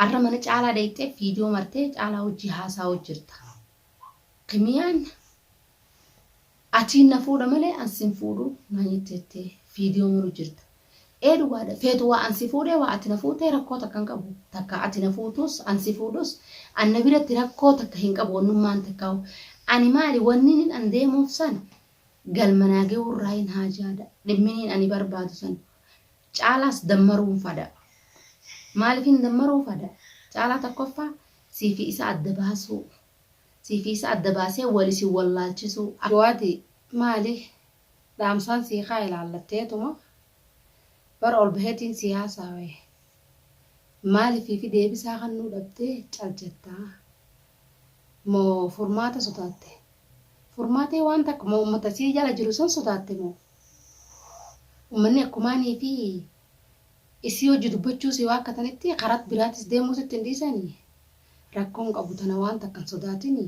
Arra mana Caalaa dhayxee fiidiyoo martee Caalaa wajji haasaa'u jirta. Kimiyaan atiin na fuudha malee an sin fuudhu naan jetteettee fiidiyoo maru jirta. Ee dhugaadha feetu waa an si fuudhee waa ati na fuutee rakkoo takka hin qabu. Takka ati na fuutus an si fuudhus an na biratti rakkoo takka hin qabu wannummaan takkaa'u. Ani maali wanninin an deemuuf san galma naa ga'uurraayin haajaadha. Dhimminiin ani barbaadu san Caalaas dammaruun fada. Maaliifin dammaruu fada? Caalaa tokkoffaa sii fi isa adda baasuu. Sii fi isa adda baasee wal isin wallaalchisuu. Jawaadi maali dhaamsaan sii kaa'e laallatteetuma bar ol baheetiin sii haasaawe maalifiifi deebisaa kannuu dhabdee cal jettaa moo furmaata sodaatte furmaatee waan takka moo ummata sii jala jiru san sodaatte moo Ummanni akkumaanii fi isii hojii dubbachuu si waakkatanitti karat biraatis deemuu sitti hin dhiisani. Rakkoon qabu tana waan takka hin sodaatini.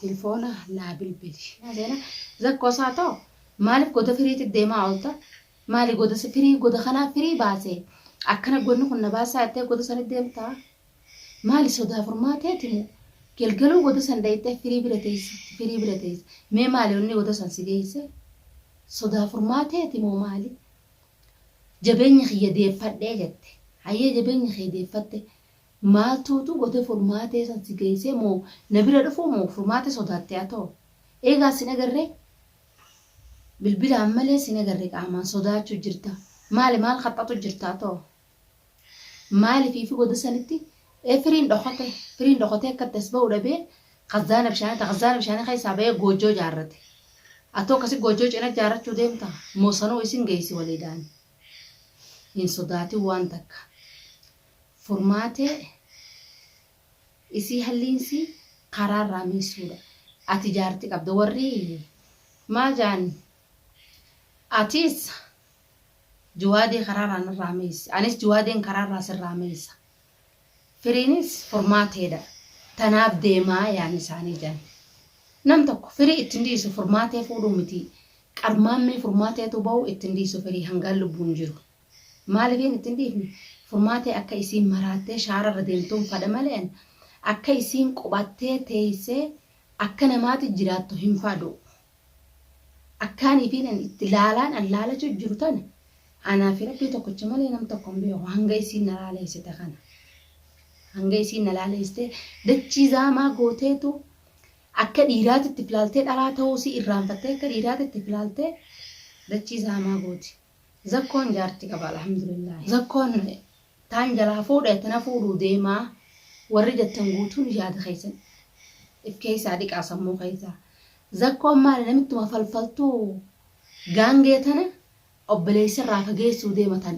Tilfoona naa bilbili. Seena zakkoo isaa too maaliif goda firiitti deemaa oolta? Maali goda firii goda kanaa firii baase akkana godni kun na baasaa jettee goda sanitti deemtaa? Maali sodaa furmaateeti moo? Galgaluu goda san dhayxee firii bira teeyse firii bira teeyse mee maali wanni goda san si geeyse? Sodaa furmaateeti moo maali? Jabeenya kiyya deeffadhee jette. Hayyee jabeenya kee deeffatte maaltuutu goda furmaatee san si geeysee moo na bira dhufuu moo furmaate sodaatte atoo? Eegaa sin agarree bilbilaan malee sin agarre qaamaan sodaachuu jirta. Maali maal khaxxaxu jirta atoo? Maaliif fi goda sanitti ee firiin dhokote firiin dhokotee akkatti as ba'u dhabee khazaana bishaanii ta khazaana bishaanii keessaa ba'ee goojjoo jaarrate. Atoo akkasi goojjoo cina jaarrachuu deemta moo sanuu isin geessi waliidhaan. Hin sodaatin waan takka. Furmaatee isii halliinsii karaarraa miisuudha. Ati jaarti qabda warri maal jaan atiis Juwaadee karaarraa narraa meeysi. Anis Juwaadeen karaarraa sirraa meeysa. Firiinis furmaateedha. Tanaaf deemaa yaanni isaanii jedhan. Nam tokko firii itti hin dhiisu furmaatee fuudhuu miti. Qarmaammee furmaateetu bahu itti hin dhiisu firii hangaan lubbuun jiru. Maaliifiin itti hin dhiifne? Furmaatee akka isiin maraattee shaararra deemtuun fadha malee an akka isiin qubattee teeysee akka namaati jiraattu hin fadhu. Akkaaniifiin an itti laalaan an laalachu jiru tana anaa fi rabbii tokkicha malee nam tokko hin beeku hanga isiin na laaleessite kana. Hanga isiin na laaleessite dachii zaamaa gooteetu akka dhiiraatitti filaaltee dhalaa ta'uu isii irraanfattee akka dhiiraatitti filaaltee dachii zaamaa gooti. Zakkoon jaarti qaba alhamdulillah. Zakkoon taan jalaa fuudhe tana fuudhuu deemaa warri jettan guutuun yaada keessan if keessaa dhiqaa sammuu keessaa. Zakkoon maali namittuma falfaltuu gaangee tana obboleessa irraa fageessuu deema tan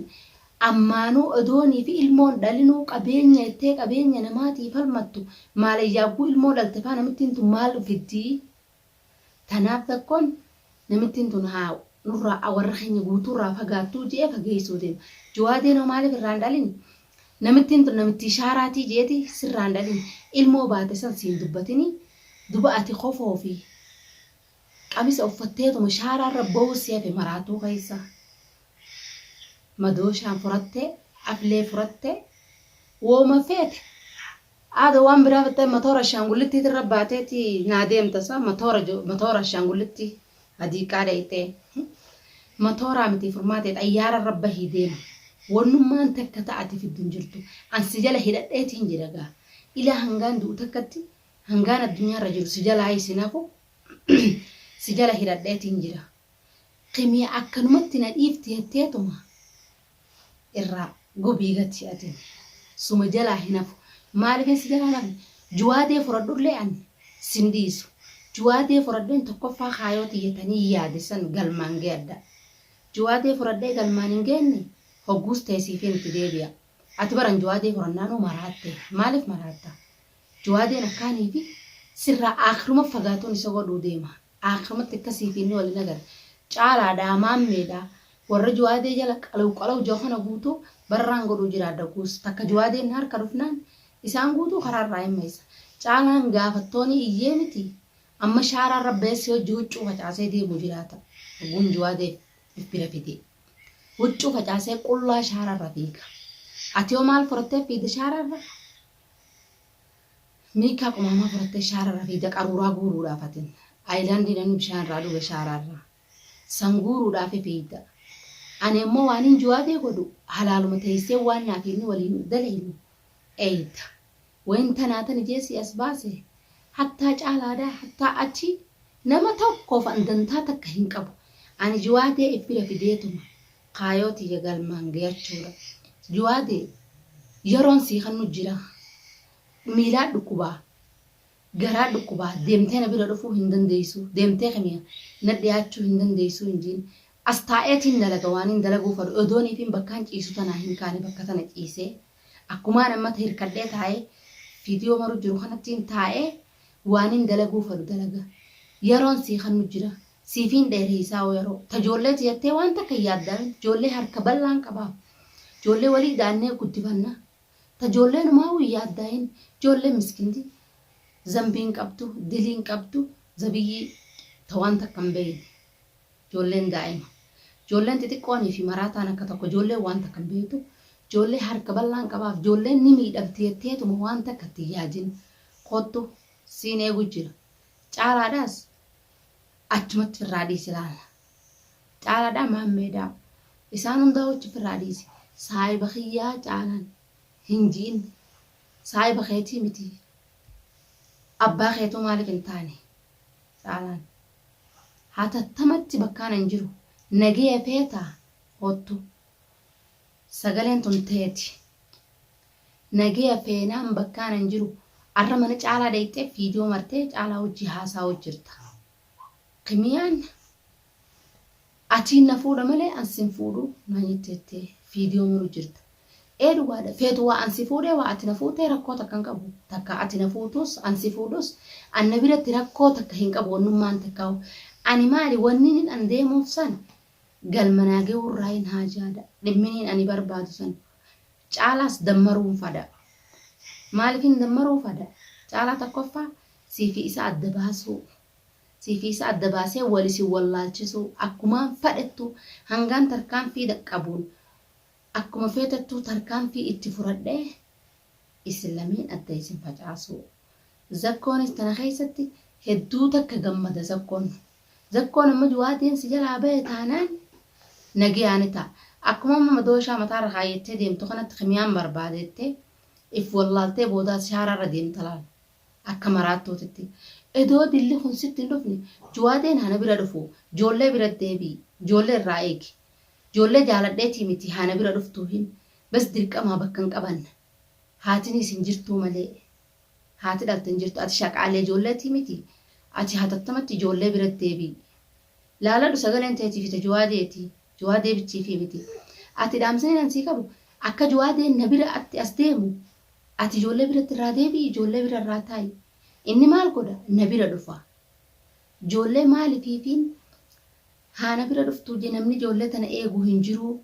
ammaanuu odoonii fi ilmoon dhalinuu qabeenya jettee qabeenya namaatii falmattu maalayyaa ilmoo dhalte faa namittiin tun maal fiddii Tanaaf Zakkoon namittiin tun haa nurraa warra keenya guutuurraa fagaattuu je'ee fageessuu deema. Juwaadeen hoo maaliif irraa hin dhalin? Namittiin tun namittii shaaraatii je'eeti sirraa hin dhalin. Ilmoo baate san siin dubbatini duba ati kofoo fi qamisa uffatteetuma shaaraarra ba'uu si hafe maraatuu keessa. Madooshaan furattee aflee furattee wooma feete Aada waan biraa fixxee matoora ashaangulittiit irra baateeti naa deemta sa matoora matoora ashaangulittii hadiiqaa dhayxee matooraa miti furmaatee xayyaara irra bahii deema wannummaan takka ta'ati fiddu hin jirtu an si jala hidhadheetiin jira gaa ilaa hangaan du'u takkatti hangaan addunyaa irra jiru si jalaa isin hafu si jala hidhadheetiin jira kimiya akkanumatti na dhiifti jetteetuma irraa gubii gati ati suma jalaa hin hafu maaliifin si jalaa hin hafne juwaadee furadhullee ani sin dhiisu juwaadee furadheen tokkoffaa kaayoo tiyyatanii yaade san galmaan ge'adha juwaadee furadhee galmaan hin geenne hogguus teesiifiin itti deebi'a ati baran juwaadee furannaanuu maraatte maaliif maraatta juwaadeen akkaanii fi sirraa aakiruma fagaatuun isa godhuu deema Aakhirumatti akka sii fi inni wal hin agarre. Caalaadhaa, Maammeedhaa, warra Juwaadee jala qalaw qalaw ja'u kana guutuu barraan godhuu jiraadha guus. Takka Juwaadeen na harka dhufnaan isaan guutuu karaarraa hin maysa. Caalaan gaafattoonii iyyee miti amma shaaraarra bahee si hojji huccuu facaasee deemu jiraata. Hogguun Juwaadee if bira fidee. Huccuu facaasee qullaa shaaraarra fiiga. Ati hoo maal furattee fiida shaararra? Miikaa qumaamaa furattee shaararra fiida qaruuraa guuruudhaaf atin. Ayilaandii namni bishaan irraa dhuge shaararra. San guuruudhaaf fiida. Ani immoo waanin juwaadee godhu halaaluma teessee waan naaf inni waliin dalaynu eeyda. Wayin tanaa tani jee si as baase hattaa caalaadhaa hattaa achi nama tokkoof an dantaa takka hin qabu. Ani juwaadee if bira fideetuma kaayoo tiyya galmaan geyachuudha. Juwaadee yeroon sii kannu jira. Miilaa dhukkubaa. Garaa dhukkubaa. Deemtee na bira dhufuu hin dandeeysu. Deemtee kimiya na dhiyaachuu hin dandeeysu hin jiin. As taa'eetiin dalaga waanin dalaguu fadhu odooniifiin bakkaan ciisu tanaa hin kaane bakka tana ciisee akkumaan amma hirkadhee taa'ee viidiyoo maru jiru kanattiin taa'ee waanin dalaguu fadhu dalaga. Yeroon sii kannu jira. Siifiin dheereysaa hoo yeroo. Ta joollee tiyattee waan takka hin yaaddaawin. Joollee harka bal'aan qabaaf. Joollee walii daannee guddifanna. Ta joollee numaahuu hin yaaddaayin. Joollee miskinti zambii hin qabdu, dilii hin qabdu, zabiyyii ta waan takka hin beeyne. Joolleen daa'ima. Joolleen xixiqqoonii fi maraataan akka tokko. Joolleen waan takka hin beeytu. Joollee harka bal'aan qabaaf. Joolleen ni miidhamti jetteetuma waan takka itti hin yaadin. Koottu siin eegu jira. Caalaadhaas achumatti firraa dhiisi laala. Caalaadhaa maammeedhaa. Isaan hundaa achi firraa dhiisi. Saahiba kiyyaa caalaan hin ji'in. Saahiba keetii miti. Abbaa keetuu maaliif hin taane? Caalaan. Hatattamatti bakkaan an jiru. Nageya feetaa? Koottu. Sagaleen tun teeti. Nageya feenaan bakkaan an jiru. Arra mana caalaa dheyxee fiidiyoo martee caalaa wajji haasaa'u jirta. Kimiyaan atiin na fuudha malee an sin fuudhu naan jetteettee fiidiyoo maru jirta. Ee dhugaadha feetu waa an si fuudhee waa ati na fuutee rakkoo takka hin qabu. Takka ati na fuutus an si fuudhus an na biratti rakkoo takka hin qabu wannummaan takkaa'u. Ani maali wanninin an deemuuf san galma naa ga'uurraayin haajaadha. Dhimminiin ani barbaadu san caalaas dammaruun fadha. Maaliifin dammaruu fadha? Caalaa tokkoffaa sii fi isa adda baasuu. Sii fi isa adda baasee wal isin wallaalchisuu. Akkumaan fadhettu hangaan tarkaanfii qabuun akkuma feetettuu tarkaanfii itti furadhee isin lameen adda isin facaasuu. Zakkoonis tana keessatti hedduu takka gammada zakkoon. Zakkoon amma juwaadeen si jalaa bahe taanaan nagiyaa ni ta'a. Akkuma amma madooshaa mataarra kaayyattee deemtu kanatti kimiyaan barbaadettee if wallaaltee boodaas shaaraarra deemta laal. Akka maraattuutitti. Edoo dilli kun sitti hin dhufne juwaadeen hana bira dhufu joollee bira deebi'i. Joollee irraa eegi. Joollee jaaladheetii miti hana bira dhuftuu hin bas dirqamaa bakka hin qabanna. Haatiniis hin jirtuu malee. Haati dhalte hin jirtu. Ati shaqaalee ijoolleetii miti. Ati hatattamatti ijoollee bira deebi'i. Laaladhu sagaleen teetii fi ta juwaadeeti. Juwaadee bichiifii miti. Ati dhaamsni nan sii qabu akka juwaadeen na bira atti as deemu ati ijoollee biratti irraa deebi'i ijoollee bira irraa taa'i. Inni maal godha na bira dhufa. Ijoollee maalifiifiin haa na bira dhuftuu je namni ijoollee tana eegu hin jiruu.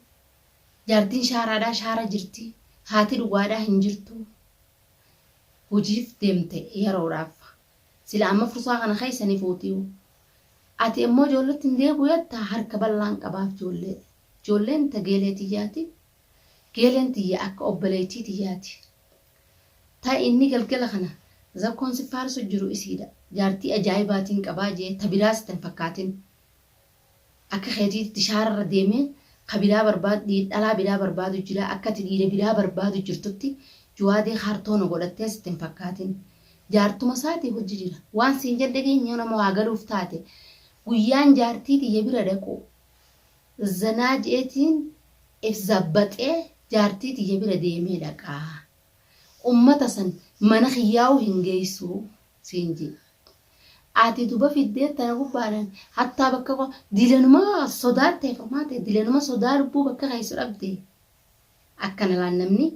Jaartiin shaaraadhaa shaara jirti. Haati dhugaadhaa hin jirtu. Hojiif deemte yeroodhaaf. Sila amma fursaa kana keessa ni fuutiyu. Ati immoo ijoolletti hin deebi'u jettaa harka bal'aan qabaaf ijoollee. Ijoolleen ta geelee tiyyaati. Geeleen tiyya akka obboleettii tiyyaati. Ta inni galgala kana zakkoon si faarsu jiru isiidha. Jaartii ajaa'ibaatiin qabaa jee ta biraa sitti hin fakkaatin. Akka keetiitti shaararra deemee ka biraa barbaadu dhalaa biraa barbaadu jira akka ati dhiira biraa barbaadu jirtutti juwaadee kaartoona godhattee sitti hin fakkaatin. Jaartuma isaatii hojji jira. Waan siin jedhe dhageenye nama waa galuuf taate guyyaan jaartii tiyya bira dhaqu zanaa jeetiin if zabbaxee jaartii tiyya bira deemee dhaqaa. Ummata san mana kiyyaa'uu hin geessuu siin jee. Ati duba fiddee tana gubbaadhaan hattaa bakka dilanuma sodaattee furmaate dilanuma sodaa lubbuu bakka keessu dhabde. Akkana laan namni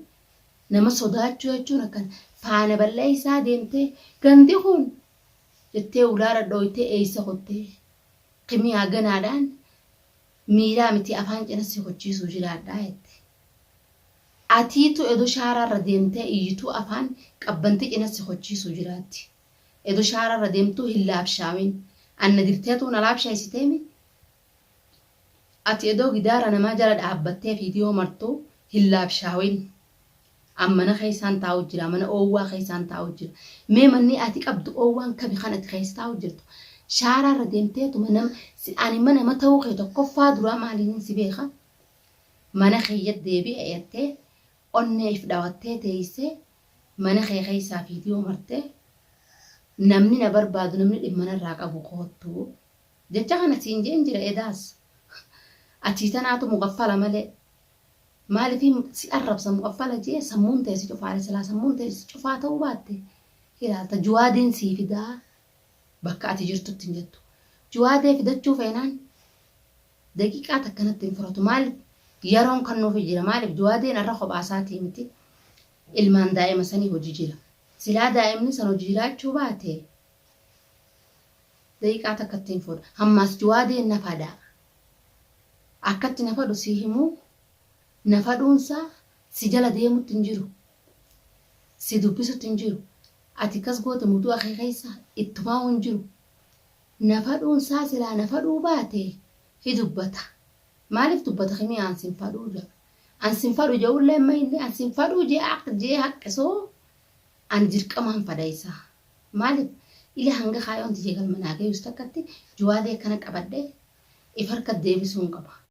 nama sodaachuu jechuun akkana faana balleessaa deemtee gandi kun jettee ulaa dhadhooytee eessa kottee kimiyaa ganaadhaan miilaa miti afaan cina si kochiisuu jiraadhaa jette. Atiitu edo shaaraarra deemtee iyyituu afaan qabbanti cina si kochiisuu jiraatti. Edo shaaraarra deemtuu hin laabshaawin. Anna dirteetuu na laabsheessiteemi. Ati edoo gidaara namaa jala dhaabbattee fiidiyoo martuu hin laabshaawin. An mana keessaan taa'u jira, mana oowwaa keessaan taa'u jira. Mee manni ati qabdu oowwaan kami kan ati keessa taa'u jirtu? Shaaraa irra deemteetuma nama ani mana nama ta'uu kee tokkoffaa duraa maaliin si beeka? Mana kiyya deebi'e jettee onnee if dhawattee teessee mana kee keessaa viidiyoo martee namni na barbaadu namni dhimma narraa qabu koottu. Jecha kana siin jeen jira edaas. Atii tanaatu muqaffala malee. Maaliif si arrabsa muqaffala jee sammuun tee si cufaadha silaa sammuun tee si cufaa ta'uu baatte ilaalta juwaadeen sii fidaa bakka ati jirtutti hin jettu. Juwaadee fidachuu feenaan daqiiqaa takka natti hin furatu maaliif yeroon kannuufi jira maaliif juwaadeen arra kophaa isaatii miti ilmaan daa'ima sanii hojii jira. Silaa daa'imni san hojii jiraachuu baate daqiiqaa takka ittiin fuudha. Hammaas juwaadeen na fada. Akkatti na fadhu sii himuu na fadhuunsaa si jala deemutti hin jiru. Si dubbisutti hin jiru. Ati kas goote mudu'a kee keessa ittumaa hin jiru. Na fadhuunsaa silaa na fadhuu baate hi dubbata. Maaliif dubbata kimii aan sin fadhuu jedha. An sin fadhu jedhullee amma inni an sin fadhuu jee jee haqqisoo an dirqamaan fadha isaa. Maaliif ila hanga kaayoon tiyya galma naa gayus takkatti juwaadee akkana qabadhee if harka deebisuun qaba.